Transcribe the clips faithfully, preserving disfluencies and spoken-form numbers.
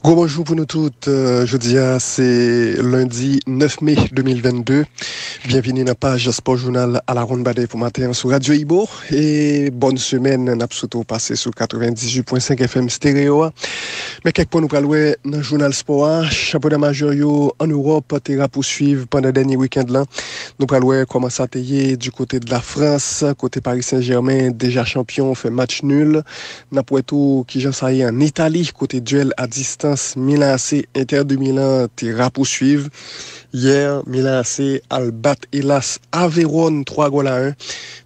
Gwo bonjou pou nou tout. Euh, jodi a, se lendi nèf me de mil vennde. Byenvini nan paj Spò Jounal a la Ronn Badè pou maten an sou Radyo Ibo. E bòn semèn, n ap swete w pase sou katrevendizuit pwen senk F M stereo a. Men kèk pwen nou pral wè nan jounal spò a. Chanpyona majè yo ann Ewòp te rapousuiv pandan dènye wikenn lan. Nou pral wè kòman sa te ye du côté de la France, kote Paris Saint-Germain, deja chanpyon, fè match nul. N ap wè tou kijan sa ye ann Itali, kote dyèl a distans Milan A C, Inter de Milan te rapousuiv. Yè, Milan A C al bat, elas, Avewòn twa gòl a en.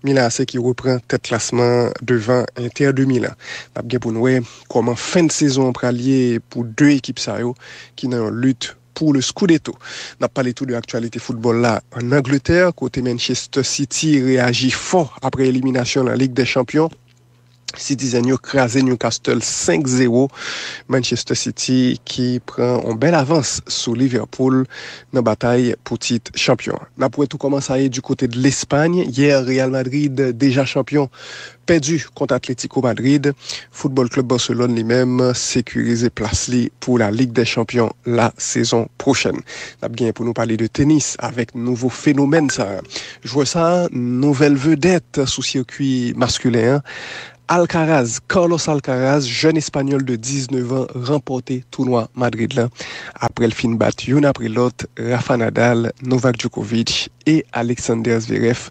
Milan A C ki repran tèt klasman devan Inter de Milan. N ap gen pou n wè kòman fen de sezon an pral ye pou de ekip sa yo ki nan yon lit pou le Scudetto. N ap pale tou de aktyalite foutbòl la ann Angletè, kote Manchester City reyaji fò apre eliminasyon nan Lig dè Chanpyon. Citizen yo kraze Newcastle senk zewo. Manchester City ki pran yon bèl avans sou Liverpool nan batay pou tit chanpyon an. N ap wè tou kòman sa ye du côté de l'Espagne. Yè, Real Madrid, deja chanpyon, pèdi kont Atlético Madrid. Football Club Barcelone, li menm, sekirize plas li pou la Ligue des Champions la sezon pwochèn. N ap genyen pou nou pale de tenis avèk nouvo fenomèn sa a. Jwè sa a, nouvèl vedèt sou sikwi maskilen an, Alcaraz, Carlos Alcaraz, jèn espanyòl de diznèf an, ranpòte tounwa Madrid la, apre l fin bat youn apre lòt Rafa Nadal, Novak Djokovic e Alexander Zverev.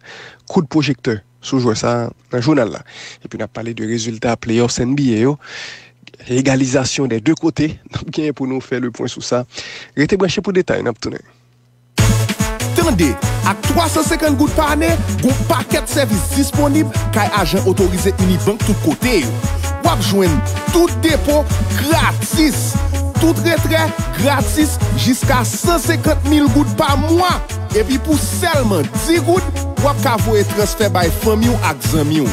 Kout pwojektè sou jwè sa a nan jounal la. Epi n ap pale de rezilta playoffs N B A yo. Egalizasyon dè de kote. N ap genyen pou nou fè le pwen sou sa. Rete branche pou detay, n ap tounen. Tande, ak twa san senkant goud pa ane, gon pakèt sèvis disponib kay ajan otorize Unibank tout kote yo. W ap jwenn tout depo gratis, tout retrè gratis, jiska san senkant mil goud pa mwa. Epi pou sèlman dis goud, w ap ka voye transfè bay fanmi w ak zanmi w.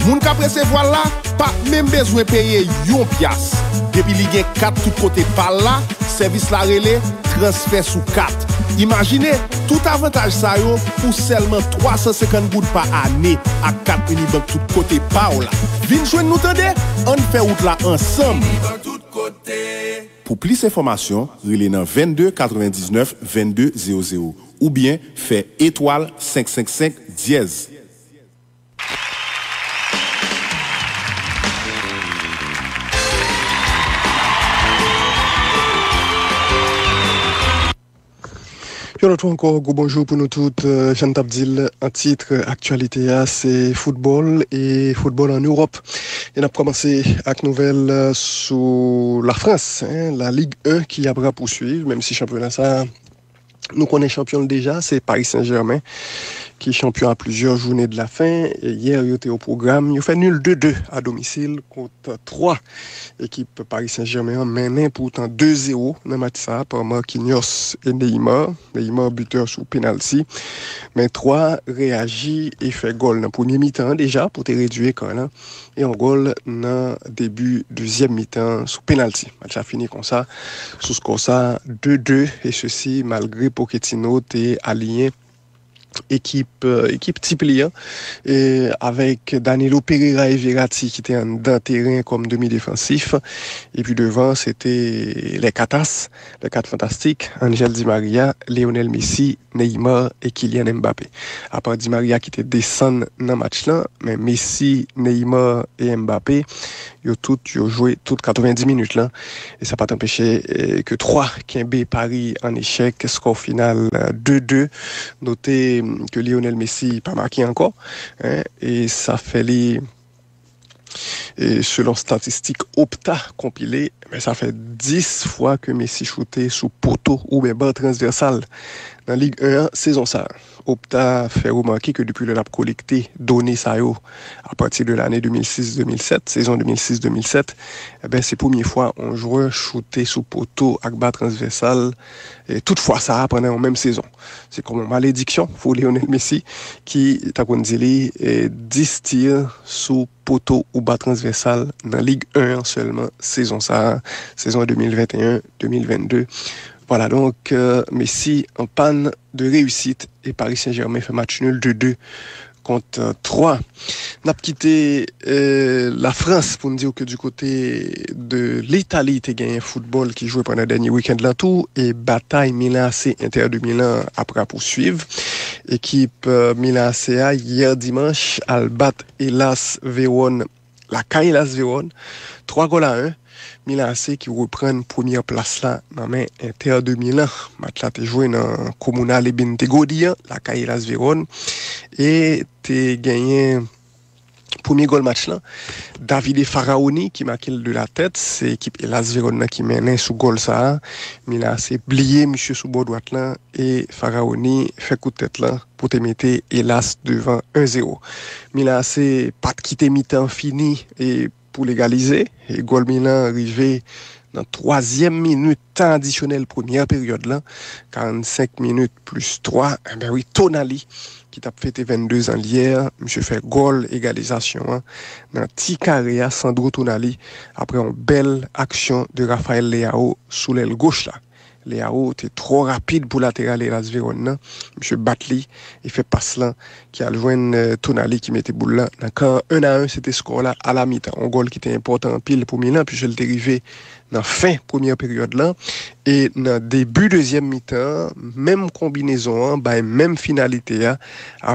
Moun k ap resevwa l la p ap menm bezwen peye yon pyas. Depi li gen kat tout kote pa l la, sèvis la rele transfè sou kat. Imajine tout avantaj sa yo pou sèlman twa san senkant goud pa ane ak kat Unibank tout kote pa w la. Vin jwenn nou tande, ann fè wout la ansanm. Pou plis enfòmasyon, rele nan vennde katrevendiznèf vennde zewo zewo oubyen fè etwal senk senk senk dyèz. Yon lòt fwa ankò, gwo bonjou pou nou tout. Euh, jan n t ap di l an tit aktyalite a, se foutbòl e foutbòl ann Ewòp. E n ap kòmanse ak nouvèl, euh, sou Lafrans, en, La Ligue un ki ap rapousuiv, menm si chanpyona sa a, nou konnen chanpyon l deja, se Paris Saint-Germain ki chanpyon a plizyè jounen de la fen. E yè, yo te o pwogram, yo fè nil de de a domisil kont twa ekip Paris Saint-Germain an mennen poutan de zewo nan match sa a pa Marquinhos e Neymar. Neymar bitè sou penalti. Men twa reyaji e fè gòl nan premye mitan an deja pou te redui ekè lan. E yon gòl nan debi dezyèm mitan sou penalti. Match la fini konsa, sou skò sa, de de, e sesi malgre Pochettino te aliyen ekip, euh, ekip tip li an, e avèk Danilo Pereira e Verratti ki te anndan teren kòm demi defansif, epi devan, se te les Catas, les Quatre Fantastiques, Angel Di Maria, Lionel Messi, Neymar e Kylian Mbappé. Apa Di Maria ki te desann nan match lan, men Messi, Neymar e Mbappé, yo tout, yo jwe tout katrevendi minit lan. E sa pa t anpeche, eh, ke twa kenbe Paris an echèk, skò final, eh, de de. Note, mm, ke Lionel Messi pa make ankò, en, e sa fè li, e selon statistik Opta konpile, men sa fè dis fwa ke Messi choute sou poto oubyen ban transvèsal nan Lig en an sezon sa a. Opta fè remake ke depi lè l ap kolekte done sa yo apati de lane de mil sis de mil sèt, sezon de mil sis de mil sèt, enben, se premye fwa yon jwè choute sou poto ak ba transvèsal, e tout fwa sa a pandan yon menm sezon. Se kòm yon malediksyon pou Lionel Messi ki, ta konn di li, e dis tir sou poto ou ba transvèsal nan Lig en an sèlman sezon sa a, sezon de mil venteyen de mil vennde. Vwala, donk, euh, Messi an pàn de reyisit e Paris Saint-Germain fè match nul de de kont twa. N ap kite eh, Lafrans pou n di w ke di kote de Litali te genyen foutbòl ki jwe pandan dènye wikenn lan tou, e batay Milan A C Inter de Milan ap rapousuiv. Ekip eh, Milan A C a yè dimanch al bat Elas Vewòn lakay Elas Vewòn, twa gòl a en. Milan A C ki reprann premyè plas la nan men Inter de Milan. Match la te jwe nan Komunale Bentegodi an, lakay Elas Vewòn, e te genyen premye gòl match lan, Davide Faraoni ki make l de la tèt. Se ekip Elas Vewòn nan ki mennen sou gòl sa a. Milan A C bliye misye sou bò dwat lan e Faraoni fè kout tèt lan pou te mete Elas devan en zewo. Milan A C pa t kite mitan fini e pou l egalize. E gòl Milan rive nan twazyèm minit tan adisyonèl premyè peryòd lan, karannsenk minit plis twa. Enben wi, Tonali ki t ap fete vennde zan l yè, misye fè gòl egalizasyon an nan ti kare a, Sandro Tonali, apre yon bèl aksyon de Rafael Leao sou lèl goch la. Leao te twò rapid pou lateral Elas Vewòn nan. Misye bat li e fè pas lan ki al jwenn eh, Tonali ki mete boul lan nan kan an. En a en, se te skò la alamitan. Yon gòl ki te enpòtan anpil pou Milan, piske l te rive nan fen premyè peryòd lan. E nan debi dezyèm mitan an, menm konbinezon an bay menm finalite a,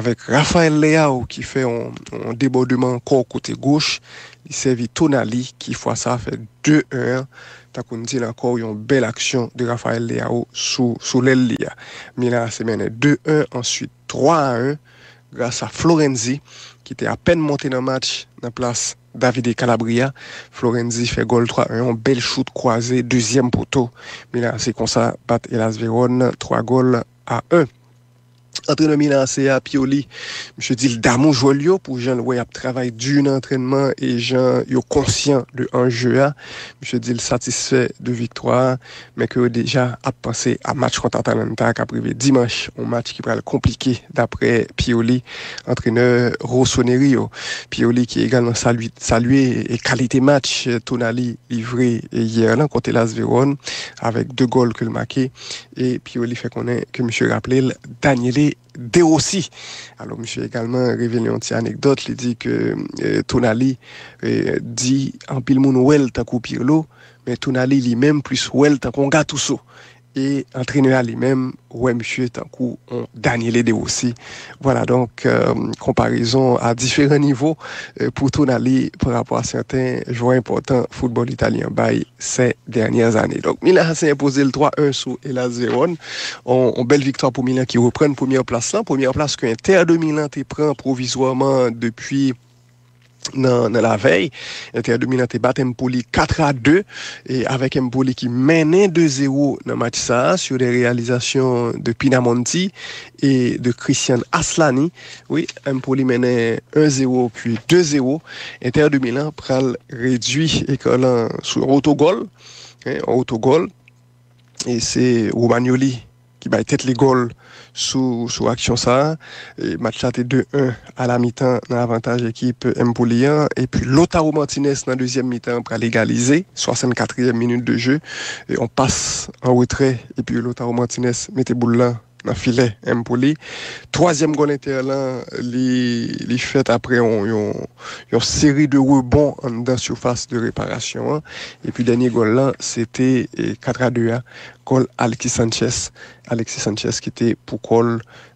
avèk Rafael Leao ki fè yon, yon debòdman ankò kote goch. Li sèvi Tonali ki fwa sa a fè de en an. Tankou n di l ankò, yon bèl aksyon de Rafael Leao sou, sou lèl li a. Milan A C mennen de en, answit twa a en, gras a Florenzi, ki te apèn monte nan match nan plas Davide Calabria. Florenzi fè gòl twa en, yon bèl chout kwaze, dezyèm poto. Milan A C konsa bat Elas Vewòn twa gòl a en. Antrenè Milan A C a, Pioli, misye di l damou jwè l yo pou jan l wè y ap travay di nan antrènman e jan yo konsyan de anje a. Misye di l satisfè de viktwa a, men ke yo deja ap panse a match kont Atalanta k ap rive dimanch, yon match ki pral konplike daprè Pioli, antrenè Rossoneri yo. Pioli ki egalman salye, salye e kalite match Tonali livre yè lan kont Elas Vewòn avèk de gòl ke l make. E Pioli fè konnen ke misye raple l Daniele De Rossi. Alò, misye egalman revele yon ti anekdòt. Li di ke eh, Tonali eh, di anpil moun wè l tankou Pirlo, men Tonali li menm plis wè l tankou yon Gattuso. E antrenè a li menm wè misye tankou yon Daniele De Rossi. Vwala, donk, eh, konparezon a diferan nivo eh, pou Tonali pa rapò a sèten jwè enpòtan foutbòl italyen bay sè dènyè zane. Donk, Milan A C enpoze l twa en sou Elas Vewòn. On, on bèl viktwa pou Milan ki reprann premyè plas lan. Premyè plas ke Inter de Milan te pran pwovizwèman depi nan, nan lavèy. Inter de Milan te bat Empoli kat a de, e avèk Empoli ki mennen de zewo nan match sa a, sur des réalisations de Pinamonti e de Christian Aslani. Wi, Empoli mennen en zewo, pi de zewo. Inter de Milan pral redui ekran lan sou yon otogòl. Hein, yon otogòl. E se Romagnoli ki bay tèt li gòl sou, sou aksyon sa a. E match la te de en a la mitan nan avantaj ekip Empoli an. Epi Lautaro Martinez nan dezyèm mitan pral egalize, swasannkatriyèm minit de jeu. E on pas an retrè, epi Lautaro Martinez mete boul lan nan filè Empoli. Twazyèm gòl Inter lan, li, li fèt apre yon, yon, yon seri de rebon anndan sifas de reparasyon an. Epi dènye gòl lan, se te eh, kat a de a, gòl Alexis Sanchez. Alexis Sanchez ki te pou kò l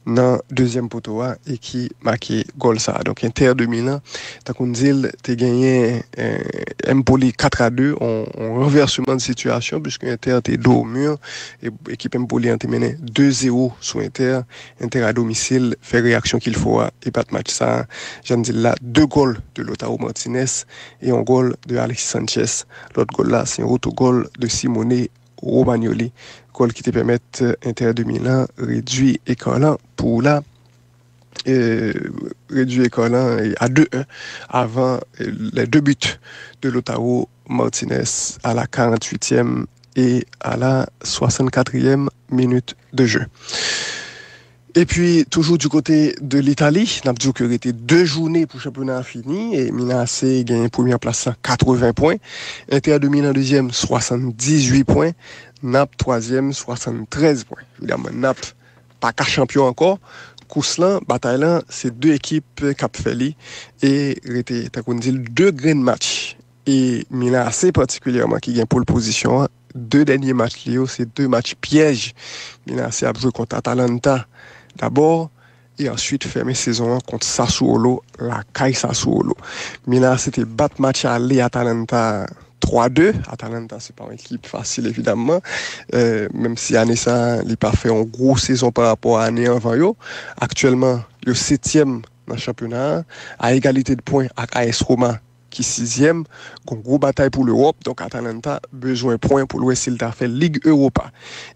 nan dezyèm poto a e ki make gòl sa a. Donk, Inter de Milan, tankou n di l, te genyen eh, Empoli kat a de, on, on ranvèsman de sitiyasyon, puiske Inter te do o mi, e ekip Empoli an te mennen de zewo sou Inter. Inter a domisil fè reyaksyon qu'il faut a e bat match sa a. Jan n di l la, de gòl de Lautaro Martinez e yon gòl de Alexis Sanchez. Lòt gòl la, se yon otogòl de Simone Romagnoli. Gòl ki te pèmèt eh, Inter de Milan redui ekar lan pou la. Eh, redui ekar lan eh, a de en avan eh, les deux buts de Lautaro Martinez à la quarante-huitième et à la soixante-quatrième minute de jeu. Epi, toujou di kote de Litali, n ap di w ke rete de jounen pou chanpyona a fini, e Milan A C genyen premyè plas lan katreven pwen, Inter de Milan dezyèm swasanndizuit pwen, Nap twazyèm swasanntrèz pwen. Evidaman, Nap pa ka chanpyon ankò, kous lan, batay lan, se de ekip k ap fè li, e rete, tankou n di l, de grenn match. E Milan A C patikilyèman ki gen pole position an, de dènye match li yo, se de match pyèj. Milan A C ap jwe kont Atalanta dabò, e answit fèmen sezon an kont Sassuolo, lakay Sassuolo. Milan A C te bat match ale Atalanta twa de. Atalanta, se pa yon ekip fasil, evidamman. Euh, menm si ane sa, li pa fè yon gwo sezon pa rapò a ane anvan yo. Aktyèlman, yo setyèm nan chanpyona a, a egalite de pwen ak A S Roma, ki sizyèm. Gon gwo batay pou Lewòp, donk Atalanta bezwen pwen pou l wè si l ta fè Lig Ewopa.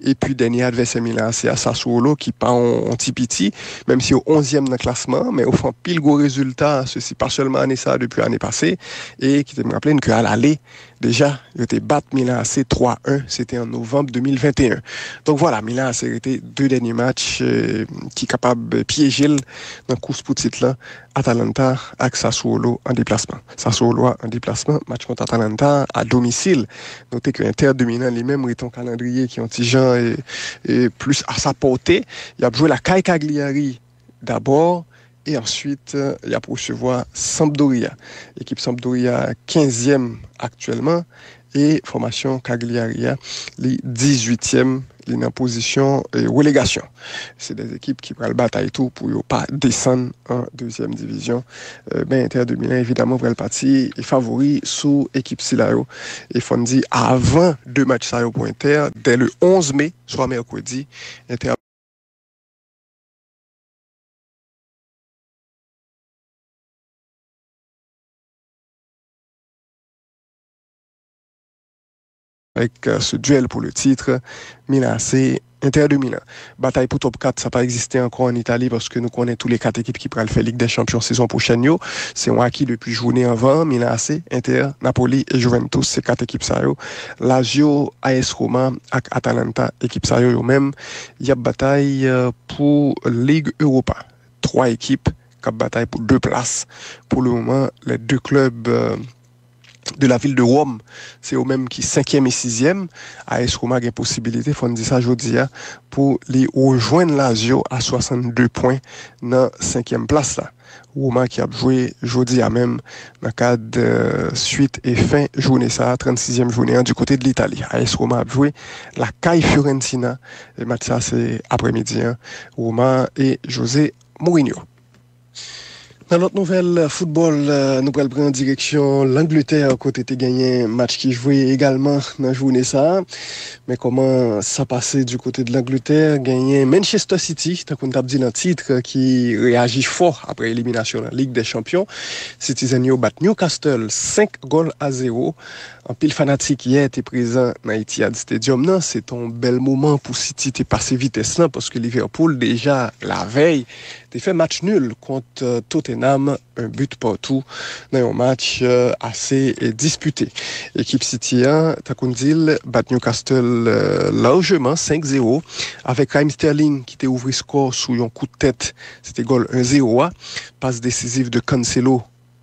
Epi dènye advèsè Milan A C a, Sassuolo, ki pa yon, yon ti piti, menm si yo onzyèm nan klasman an, men yo fè anpil gwo rezilta, sesi pa sèlman ane sa a, depi ane pase, e kite m raple n ke alale, deja, yo te bat Milan A C twa en, se te an novanm de mil venteyen. Donk vwala, Milan A C rete de dènye match, euh, ki kapab pyeje l nan kous pou tit lan, Atalanta ak Sassuolo an deplasman. Sassuolo a an deplasman, match kont Atalanta a domisil. Note ke Inter de Milan li menm rete yon kalandriye ki yon ti jan, e, e plis a sa pòte. Y ap jwe lakay Cagliari dabò, e answit, euh, y ap resevwa Sampdoria. Ekip Sampdoria kenzyèm aktyèlman, e fòmasyon Cagliari a, li dizuityèm, li nan pozisyon, e, relegasyon. Se de ekip ki pral batay tou pou yo pa desann an dezyèm divizyon. Euh, men Inter de Milan, evidamman, pral pati e favori sou ekip sila yo. E fò n di, avan de match sa yo pou Inter, dè le onz me, swa mèkredi, Inter avec, euh, ce duel pour le titre, Milan A C, Inter de Milan. Batay pou top kat, sa pa egziste ankò an Itali, paske nou konnen tou le kat ekip ki pral fè Lig dè Chanpyon sezon pwochèn yo, se yon aki depi jounen anvan, Milan A C, Inter, Napoli e Juventus, se kat ekip sa yo. Lazio, A S Roma ak Atalanta, ekip sa yo, yo menm, y ap batay, euh, pou Lig Ewopa. Twa ekip k ap batay pou de plas. Pou le moman, les deux clubs, euh, de la ville de Rome, se yo menm ki senkyèm e sizyèm. A S Roma gen posibilite, fò n di sa jodi a, pou li rejwenn Lazio a swasannde pwen nan senkyèm plas la. Roma ki ap jwe jodi a menm nan kad, euh, swit e fen jounen sa a, trannsizyèm jounen an, di kote de Litali. A S Roma ap jwe lakay Fiorentina. E match sa se aprèmidi an. Roma e José Mourinho. Nan lòt nouvèl foutbòl, euh, nou pral pran direksyon Langletè, kote te genyen match ki jwe egalman nan jounen sa a. Men kòman sa pase di kote de Langletè, genyen Manchester City, tankou n t ap di nan tit, ki reyaji fò apre eliminasyon nan Lig dè Chanpyon. Citizen yo bat Newcastle senk gòl a zewo. Anpil fanatik yè te prezan nan Etihad Stadium nan. Se te yon bèl moman pou City te pase vitès lan, paske Liverpool deja lavèy te fè match nul kont, euh, Tottenham, un but partout, nan yon match, euh, ase, euh, dispite. Ekip City an, tankou n di l, bat Newcastle, euh, lajman, senk zewo, avèk Raheem Sterling ki te ouvri skò sou yon kout tèt, se te gòl en zewo a, pas desiziv de Cancelo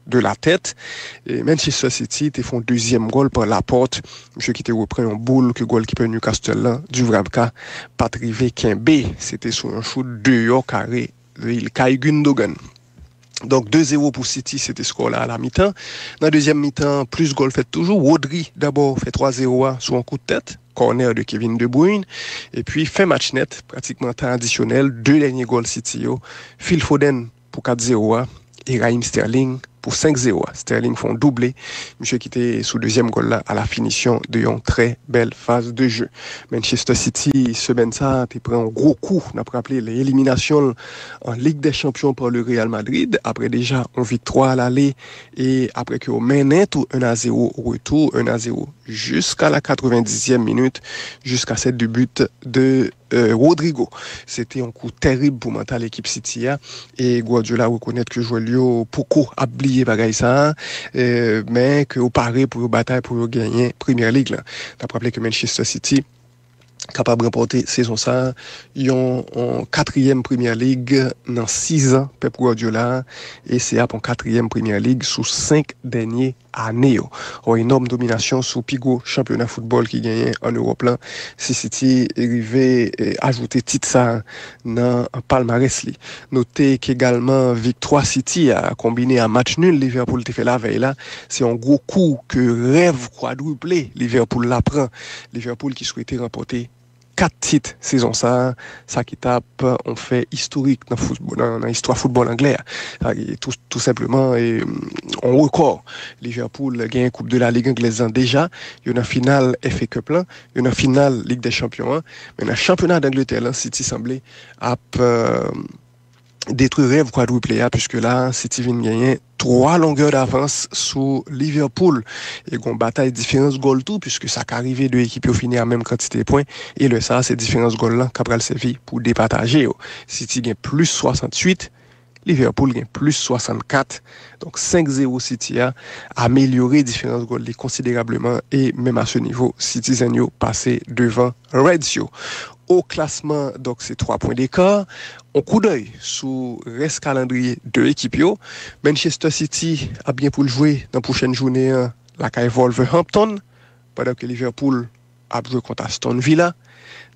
de la tèt. E Manchester City te fè yon dezyèm gòl pa Laporte, misye ki te repran yon boul ke gòlkipè Newcastle lan, Dubravka, pa t rive kenbe. Se te sou yon chout deyò kare Ilkay Gundogan. Donk, de zewo pou City, se te skò la a la mitan. Nan dezyèm mitan, plis gòl fèt toujou. Rodri, dabò, fè twa zewo a sou yon kout tèt, kònè de Kevin De Bruyne. Epi, fen match nèt, pratikman tan adisyonèl, de dènye gòl City yo, Phil Foden pou kat zewo a, e Raheem Sterling pou senk zewo a. Sterling fè yon double, misye ki te sou dezyèm gòl la a la finisyon de yon trè bèl faz de jeu. Manchester City, semèn sa a, te pran yon gwo kou, n ap raple, eliminasyon l an Lig dè Chanpyon pa le Real Madrid, apre deja yon viktwa a lale, e apre ke yo mennen tou en a zewo o retou, en a zewo jiska la katrevendizyèm minit, jiska sèt de but de, euh, Rodrygo. Se te yon kou tèrib pou mantal ekip City a, e Guardiola rekonèt ke jwè l yo poko ap bliye bagay sa a, euh, men ke yo pare pou yo batay pou yo genyen Premier League la. N ap raple ke Manchester City kapab ranpòte sezon sa a yon, yon katriyèm Premier League nan sizan Pep Guardiola, e se ap yon katriyèm Premier League sou senk dènye ane yo. Yon enòm dominasyon sou pi gwo chanpyona foutbòl ki genyen ann Ewòp lan, si City rive eh, ajoute tit sa nan palmarès li. Note ke egalman viktwa City a konbine a match nul Liverpool te fè lavèy la, se yon gwo kou ke rèv kwadriple Liverpool la pran. Liverpool ki swete ranpòte kat tit sezon sa, sa ki t ap yon fè istorik nan foutbòl, nan, nan istwa foutbòl anglè a. Sa ki tou, tou senpleman e, yon rekò. Liverpool genyen Koup de la Lig anglèz lan deja, yo nan final F A Cup lan, yo nan final Lig dè Chanpyon an, men nan chanpyona Dangletè lan, City sanble ap eh, detwi rèv kwadriple a, piske la, City vin genyen twa longè davans sou Liverpool. E gon batay diferans gòl tou, piske sa ka rive de ekip yo fini a menm kantite pwen, e lè sa, se diferans gòl lan k ap pral sèvi pou depataje yo. City gen plis swasanntuit, Liverpool gen plis swasannkat. Donk, senk zewo City a amelyore diferans gòl li konsiderableman, e menm a se nivo, Citizen yo pase devan Reds yo. O klasman, donk, se twa pwen deka. On koudèy sou rès kalandriye de ekip yo. Manchester City ap gen pou l jwe nan pwochèn jounen an lakay Wolverhampton, pandan ke Liverpool ap jwe kont Aston Villa.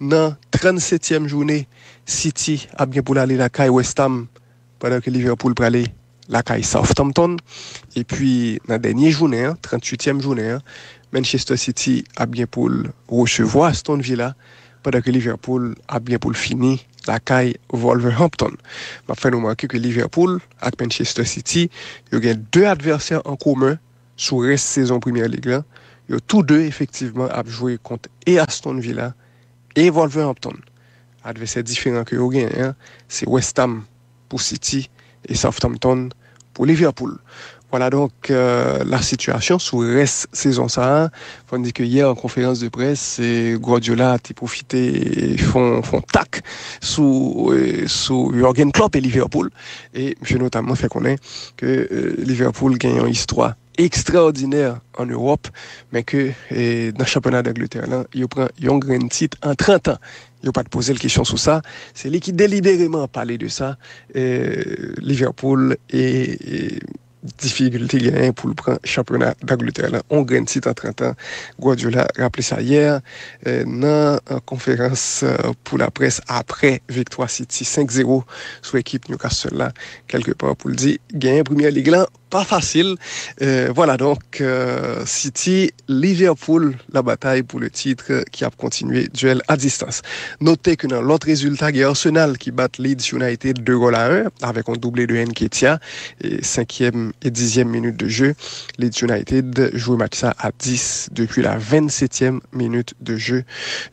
Nan trannsetyèm jounen, City ap gen pou l ale lakay West Ham, pandan ke Liverpool prale lakay Southampton. Epi, nan dènye jounen an, tranntuityèm jounen an, Manchester City ap gen pou l resevwa Aston Villa, pandan ke Liverpool ap gen pou l fini lakay Wolverhampton. M ap fè nou remake ke Liverpool ak Manchester City, yo gen de advèsè an komen sou rès sezon Premye Lig lan. Yo tou de, efektivman, ap jwe kont e Aston Villa e Wolverhampton. Advèsè diferan ke yo genyen an, se West Ham pou City e Southampton pou Liverpool. Vwala donk, eh, la sitiyasyon sou rès sezon sa a. Fò n di ke yè, an konferans de près, eh, Guardiola te pwofite fè yon, fè yon tak sou, eh, sou Jurgen Klopp e Liverpool. E misye notamman fè konnen ke, eh, Liverpool gen yon istwa ekstraòdinè ann Ewòp, men ke, eh, nan chanpyona Dangletè lan, yo pran yon grenn tit an trant an. Yo pa t poze l kesyon sou sa. Se li ki delibereman pale de sa. Eh, Liverpool e, e difikilte genyen pou l pran chanpyona Dangletè lan. On grenn tit an trant an. Guardiola raple sa yè, eh, nan, eh, konferans, eh, pou laprès apre viktwa City senk zewo sou ekip Newcastle la, kèlkepa pou l di genyen Premye Lig lan pa fasil. Eh, vwala donk, eh, City, Liverpool, la batay pou le titre ki ap kontinye, dyèl a distans. Note ke nan lòt rezilta, gen Arsenal ki bat Leeds United de gòl a en avèk yon double de Nketiah, e senkyèm e dizyèm minit de jeu. Leeds United jwe match sa a dis depi la vennsetyèm minit de jeu.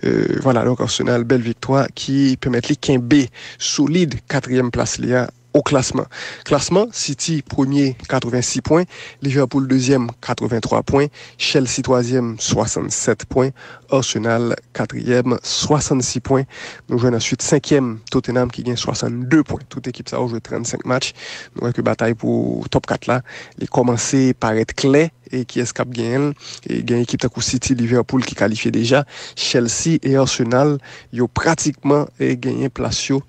Eh, vwala donk Arsenal, bèl viktwa ki pèmèt li kenbe solid katriyèm plas li a o klasman. Klasman, City premye, katrevensis pwen, Liverpool dezyèm, katrevenntwa pwen, Chelsea twazyèm, swasannsèt pwen, Arsenal katriyèm, swasannsis pwen. Nou jwenn answit senkyèm, Tottenham ki gen swasannde pwen. Tout ekip sa yo jwe trannsenk match. Nou wè ke batay pou top kat la, li kòmanse parèt klè. E kiyès k ap genyen l? E gen ekip tankou City, Liverpool ki kalifye deja. Chelsea e Arsenal, yo pratikman, e, genyen plas yo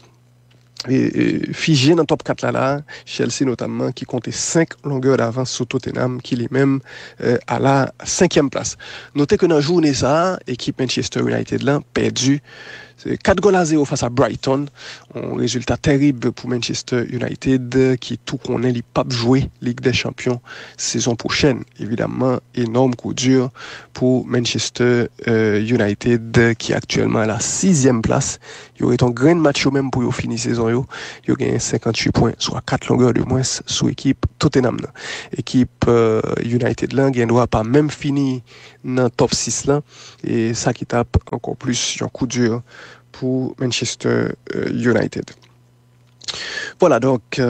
e, e, fije nan top kat la, la, Chelsea notamman, ki konte senk longè davans sou Tottenham, ki li menm, e, a la senkyèm plas. Note ke nan jounen sa a, ekip Manchester United lan pèdi, se kat gòl a zewo fas a Brighton, yon rezilta tèrib pou Manchester United, ki tou konnen li p ap jwe Lig dè Chanpyon sezon pwochèn. Evidamman, enòm kou di pou Manchester, e, United, ki aktyèlman a la sizyèm plas. Yo ret yon grenn match yo menm pou yo fini sezon yo. Yo genyen senkantuit pwen, swa kat longè de mwens sou ekip Tottenham nan. Ekip, e, United lan gen dwa pa menm fini nan top sis lan. E sa ki t ap ankò plis yon kou di pou Manchester, e, United. Vwala donk, e,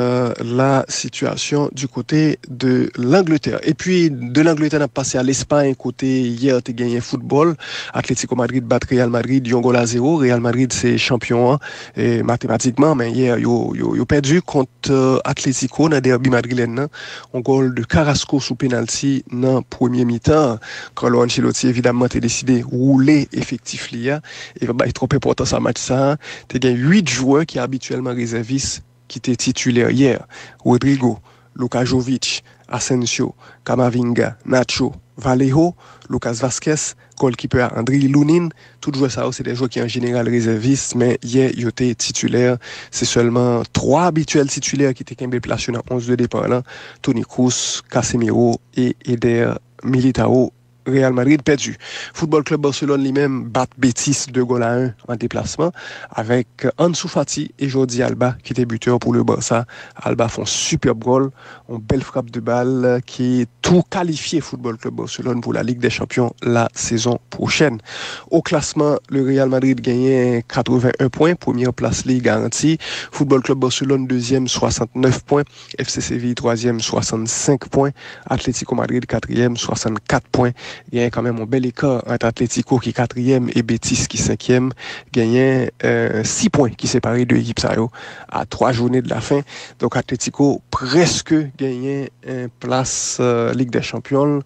la sitiyasyon di kote de Langletè. Epi, de Langletè, n ap pase a Lespay, kote yè te genyen foutbòl. Atletico Madrid bat Real Madrid yon gòl a zewo. Real Madrid se chanpyon an, e, matematikman, men yè, yo, yo, yo pèdi kont, e, Atletico nan dèbi madrilèn nan. Yon gòl de Carrasco sou penalti nan premye mitan. Carlo Ancelotti, evidamman, te deside woule efektif li a. E pa bay twòp enpòtans a match sa a. Te gen uit jwè ki abityèlman rezèvis ki te titilè yè. Rodrygo, Luka Jovic, Asensio, Camavinga, Nacho, Vallejo, Lucas Vázquez, gòlkipè a Andriy Lunin. Tout jwè sa yo se de jwè ki an jeneral rezèvis, men yè yo te titilè. Se sèlman twa abityèl titilè ki te kenbe plas yo nan onz de depa lan, Toni Kroos, Casemiro e Eder Militao. Real Madrid pèdi. Football Club Barcelone li menm bat Betis de gòl a en an deplasman, avèk Ansu Fati e Jordi Alba ki te bitè pou le Barça. Alba fè yon sipèb gòl, yon bèl frap de bal ki tou kalifye Football Club Barcelone pou la Ligue des Champions la sezon pwochèn. O klasman, le Real Madrid genyen katreven en pwen, premyè plas li garanti. Football Club Barcelone dezyèm, swasantnèf pwen. F C Séville twazyèm, swasannsenk pwen. Atlético Madrid katriyèm, swasannkat pwen. Genyen kanmenm yon bèl eka ant Atlético ki katriyèm e Betis ki senkyèm. Genyen euh, sis pwen ki separe de ekip sa yo a twa jounen de la fen. Donk Atlético prèske genyen en plas euh, Lig dè Chanpyon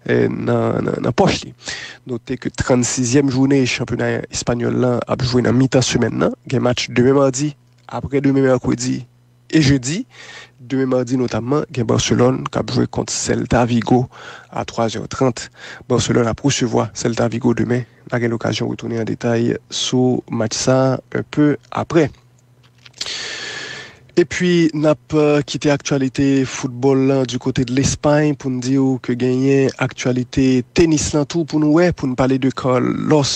euh, nan, nan, nan pòch li. Note ke trannsizyèm jounen chanpyona espanyòl lan ap jwe nan mitan semèn nan. Gen match demen madi, apre demen mèkredi e jedi. Demen madi notamman, gen Barcelone k ap jwe kont Celta Vigo a twa zè trant. Barcelone ap resevwa Celta Vigo demen. N a gen lokazyon retounen an detay sou match sa un peu après. Epi, n ap euh, kite aktyalite foutbòl lan du côté de l'Espagne pou n di w ke genyen aktyalite tenis lan tou pou nou wè, pou n pale de Carlos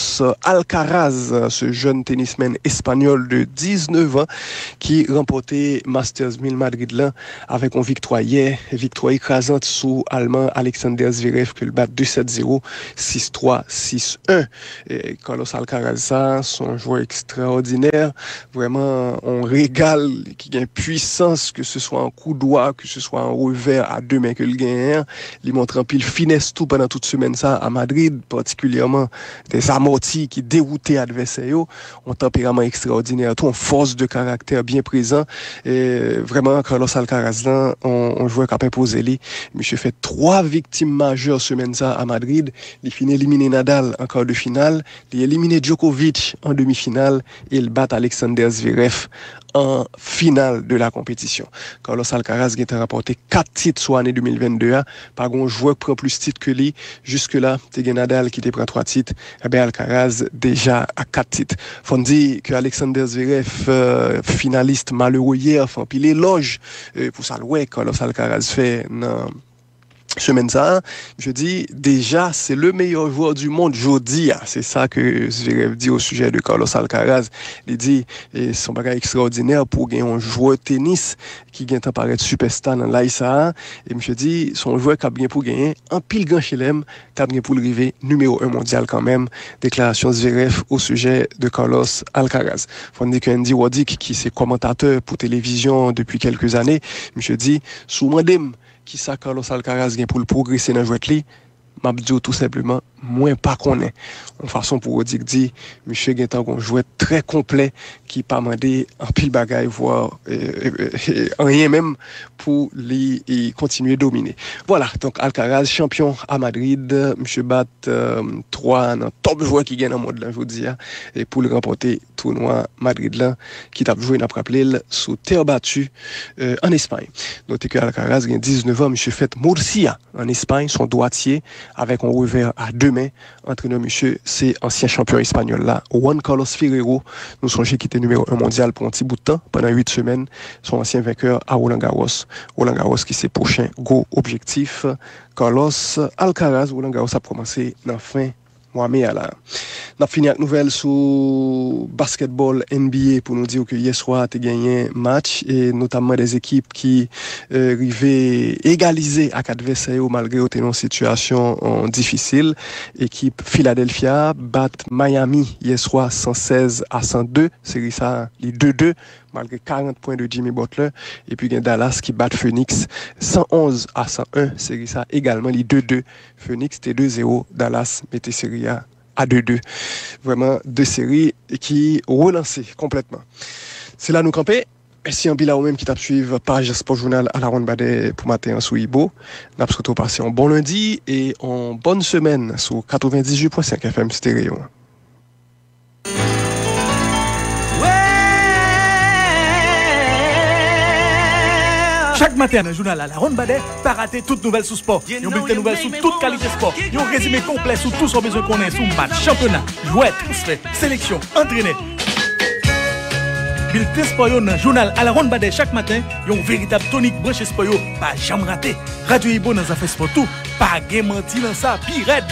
Alcaraz, ce jeune tennisman espanyòl de diznèf an ki ranpòte Masters mil Madrid lan avèk yon viktwa yè, viktwa ekrazant sou Alman Alexander Zverev ke l bat de sèt zewo, sis twa, sis en. E Carlos Alcaraz sa, se yon jwè ekstraòdinè, vrèman yon regal ki gen pwisans, ke se swa an kou dwa, ke se swa an revè a de men ke l genyen an. Li montre anpil finès tou pandan tout semèn sa a Madrid, patikilyèman dè zamòti ki dewoute advèsè yo, yon tanperaman ekstraòdinè tou, yon fòs de karaktè byen prezan. E vrèman, Carlos Alcaraz lan, yon, yon jwè k ap enpoze li. Misye fè twa viktim majè semèn sa a Madrid. Li fin elimine Nadal an kar de final, li elimine Djokovic an demi final e l bat Alexander Zverev an final de la compétition. Carlos Alcaraz gentan ranpòte kat tit sou ane de mil vennde a. Pa gen yon jwè k pran plis tit ke li. Jiske la, te gen Nadal ki te pran twa tit. Enben, Alcaraz deja a kat tit. Fò n di ke Alexander Zverev, euh, finalis malere yè, fè anpil elòj euh, pou sa l wè Carlos Alcaraz fè nan semèn sa a. Misye di, deja, se le meilleur joueur du monde jodi a. Se sa ke Zverev di o sijè de Carlos Alcaraz. Li di, e, se yon bagay ekstraòdinè pou w gen yon jwè tenis ki gentan parèt sipèsta nan laj sa a. E misye di, se yon jwè k ap gen pou genyen anpil gran chelèm, k ap gen pou l rive nimewo en mondyal kanmenm. Deklarasyon Zverev o sijè de Carlos Alcaraz. Fò n di ke Andy Roddick, ki se kòmantatè pou televizyon depi kèlke zane, misye di, si w mande m, kisa Carlos Alcaraz gen pou l pwogrese nan jwèt li, m ap di w tou senpleman, mwen pa konnen. Yon fason pou Roddick di, misye gentan gon jwèt trè konplè ki pa mande anpil bagay, vwa euh, euh, euh, anyen menm pou li e, kontinye domine. Vwala, donk Alcaraz chanpyon a Madrid, misye bat euh, twa nan top jwè ki gen nan mond lan jodi a, e pou l ranpòte tounwa Madrid lan ki t ap jwe, n ap raple l, sou tè bati euh, an Espay. Note ke Alcaraz gen diznèf an, misye fèt Murcia, an Espay, se yon dwatye avèk yon revè a de men. Antrenè misye, se ansyen chanpyon espanyòl la, Juan Carlos Ferrero. Nou sonje ki te nimewo en mondyal pou yon ti bout tan, pandan uit semèn. Se yon ansyen venkè a Roland Garros. Roland Garros ki se pwochen gwo objektif Carlos Alcaraz. Roland Garros ap kòmanse nan fen mwa me a la. N ap fini ak nouvèl sou baskètbòl N B A pou nou di w ke yè swa te genyen match, e notamman de ekip ki euh, rive egalize ak advèsè yo malgre yo te nan yon sitiyasyon euh, difisil. Ekip Philadelphia bat Miami yè swa san sèz a san de. Seri sa li de de, malgre karant pwen de Jimmy Butler. Epi gen Dallas ki bat Phoenix san onz a san en. Seri sa egalman li de de. Phoenix te de zewo, Dallas mete seri a a de de. Vrèman, de seri ki relanse konplètman. Se la nou kanpe. Mèsi anpil a ou menm ki t ap swiv paj Sport Journal a la Ronn Badè pou maten an sou Ibo. N ap swete w pase yon bon lendi e yon bòn semèn sou katrevendizuit pwen senk F M Stereo. Chak maten nan jounal Alawonnbadè, pa rate tout nouvèl sou spò. Yon bilten nouvèl sou tout kalite spò. Yon rezime konplè sou tout sa w bezwen konnen sou match, chanpyona, jwè, transfè, seleksyon, antrenè. Bilten spò yo nan jounal Alawonnbadè chak maten, yon veritab tonik branche spò yo pa janm rate. Radyo Ibo nan zafè spò tou, pa gen manti nan sa, pi rèd.